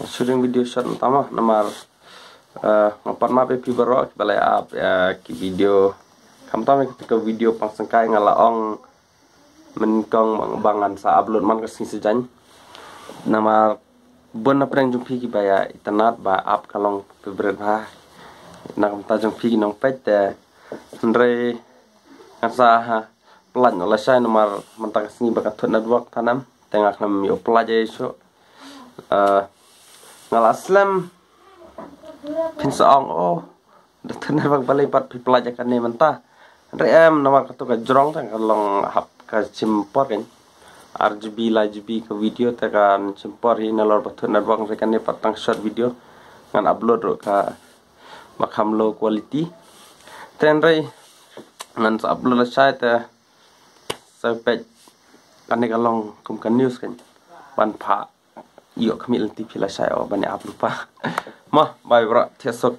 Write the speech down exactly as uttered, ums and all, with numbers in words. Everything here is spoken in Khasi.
Shooting video shot mynta mo namar, eh, nga pat map ïa phi baroh kiba la ap, eh, ki video. Khamtam ïa ka video pang sengkai nga la ong mynkong ba ngan sa upload man ka sngi Saitjaiñ. Namar bun na pdeng jong phi kiba ïa itynnad ba ap ka long favorite bha na ka bynta jong phi ki nongpeit te. Hynrei ngan sa, ha, pynlait noh lashai namar mynta ka sngi ba ka thut network tang em, te nga khlem ïoh pynlait ei shuh. Eh, nga la slem phin sa ong, oh, da thut network balei pat phi pynlait ïa kane mynta. Hynrei em namar kato ka jrong te ka long hap ka shim por kan. Ar G B lai G B ka video te kan shim por hi nalor ba thut network, hynrei kane pat tang short video ngan upload ruh kaba kham low quality. Te hynrei ngan sa upload lashai te sa peit kane ka long kum ka news kan ban phah ïoh khmih lynti phi lashai o ban ïa ap lypa. Mo, bye bro, thiah suk.